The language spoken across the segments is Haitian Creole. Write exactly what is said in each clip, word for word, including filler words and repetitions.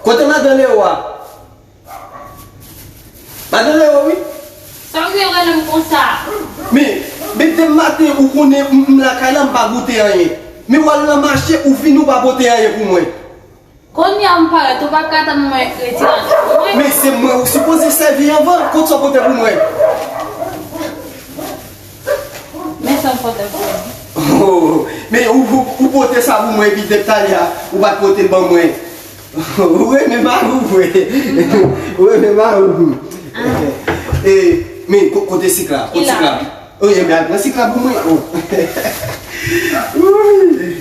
Kote madan Leo a? Madan Leo, wi. Sa w gen rele m konsa? Men, men demen maten ou konnen m, m lakay la, m pa goute anyen. Men w al nan mache, ou vini, ou pa pote anyen pou mwen. Kounye a m parèt, ou pa ka tann mwen retire anyen pou mwen? Men se mwen ou sipoze sèvi anvan, kot sa w pote pou mwen? Men sa m pote pou mwen. Oh, men ou, ou, ou pote sa pou mwen, epi depi talè a, ou pa t pote l ban mwen. Ou renmen mari w vre. Ou renmen mari w. Ah. E, men ko-, kote sik la? Kote sik la? Oh, ebyen, al pran sik la pou mwen. Oh. Wi.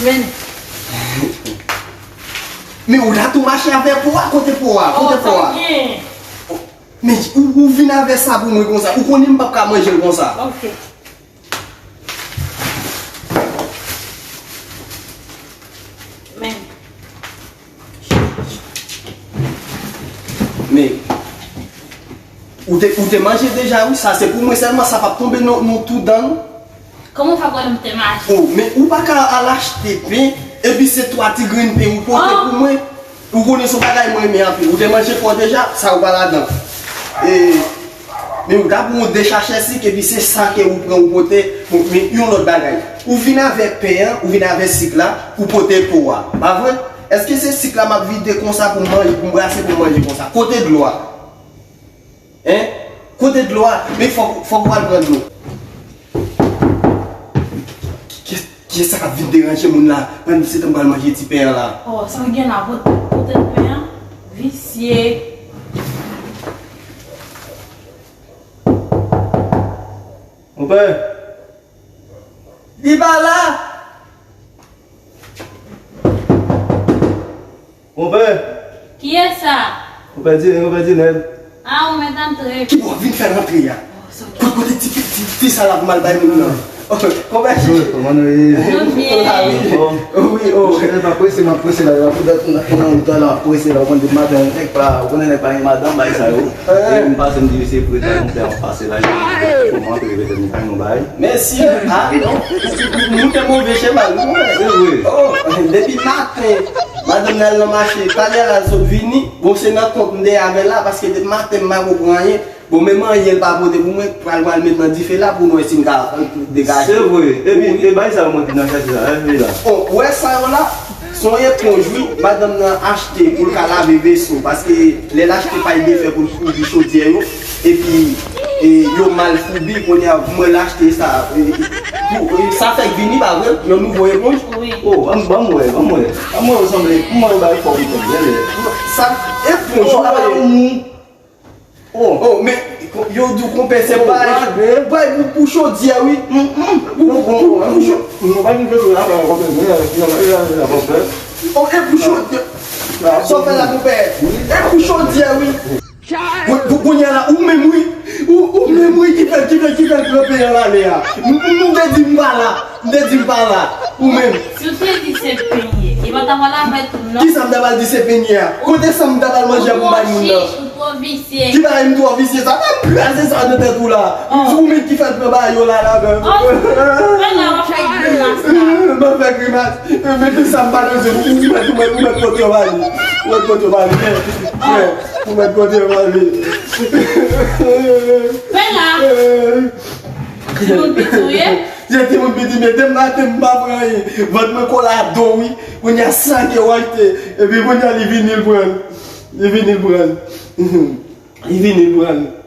Men. Men ou la tou mache avè po a, kote po a? Kote po a? Oh, men ou, ou vin avè sa pou mwen konsa. Ou konnen m p ap ka manje l konsa. Ok. Men. Men, ou te, ou te manje deja, wi. Sa se pou mwen sèlman, sa p ap tonbe nan, nan tou dan, non. Kòman w fè konnen m te manje? Oh, men ou pa ka al achte pen, epi se twa ti grenn pen ou pote pou mwen. Ou konnen se yon bagay mwen renmen anpil. Ou te manje po deja, sa yo pa ladan. E, men ou ta pran yon de chachè sik, epi se sa ke ou pran, ou pote. Bon, men yon lòt bagay. Ou vin avè pen an, ou vin avè sik la, ou pote po a. Pa vre? Èske se sik la m ap vide konsa pou m manje, pou m brase, pou m manje konsa? Kote dlo a? Hein? Kote dlo a? Men fòk, fòk ou al pran dlo. Ki, ki, kiyès sa k ap vin deranje moun la? Pandan se tan m pral manje ti pen an la. Oh, sa w gen la, pote, pote pen an? Visye. Monpè. Li pa la. Monpè. Kiyès sa? Monpè Dine, monpè Dine. Ah, ou mèt antre. Ki bò w vin fè rantre a? Oh, s ok. Kote, kote ti, ti, ti sa la pou m al bay moun nan? Konpè Dine. Kòman nou ye? Nou byen. Wi, oh. Chèlè pa prese, m ap prese la, la pou dat nan wout la, m ap prese la, ou konn depi maten, nèg pa, ou konnen nèg pa gen madanm, bay sa yo. E m pase m di mesye preta nou fè an pase la, fò m antre petèt nou fè nou bay. Mèsi. Ah, non. Ou te move cheval, wi. Se vre. Oh, depi maten, madanm nan al nan mache. Talè la l sot vini. Bon, se nan kont m te avè l la, paske depi maten m pa ko pran anyen. Bon, menm anyen l pa pote pou mwen, pral, pral met nan dife la pou nou wè si m ka, euh, degaje. Se vre. Epi, e bay sa yo mwen ki nan chache la, e la. Oh, ou wè sa yo la? Se yon eponj, wi, madanm nan achte pou l ka lave veso, paske lè l achte pay de fè pou l foubi chodyè yo, epi, e, yo mal foubi, kounye a, mwen l achte sa, e, pou, e, sa fèk vini, pa vre? Yon nouvo eponj? Wi. Oh, ban m, ban m wè, ban m wè. Ban m wè, yo sanble, kòman yo bay fòm, yo sanble. Sa, eponj, oh, ou pa wè? Oh, oh, men, yo di w konpè se bay, bay pou, pou chodyè, wi. Pou, pou, pou, pou cho-, oh, e pou chodyè. Sa w fè la, konpè? E pou chodyè, wi. Pou, pou kounye a la, ou menm, wi. Ou, ou menm, wi, ki fè, ki fè, ki fè l pran peyi an ale a. M, m, m te di m pa la. M te di m pa la. Ou menm. Si w te di se penye, e pa ta pral avè tou, non. Kisa m ta pral di se penye a? Kote sa m ta pral manje pou bay moun nan? Ou twò chich, ou twò visye. Ki bagay m twò visye sa? Pa kraze sa nan tèt ou la. Oh. Ou menm ki fè l pran bagay yo la, la, menm. Oh, men la, w ap fè grimas la. M ap fè grimas. Men kisa m pa bezwen? Ou mèt, ou mèt, ou mèt pote yo ba li. Ou mèt pote yo ba li. Ou mèt pote yo ba li. Men la. Timoun piti w ye? Se timoun piti, men depi maten m pa pran anyen. Vant mwen kole a do, wi. Kounye a sa ke w achte. Epi kounye a li vini l pran l. Li vini l pran l. Li vini l pran l.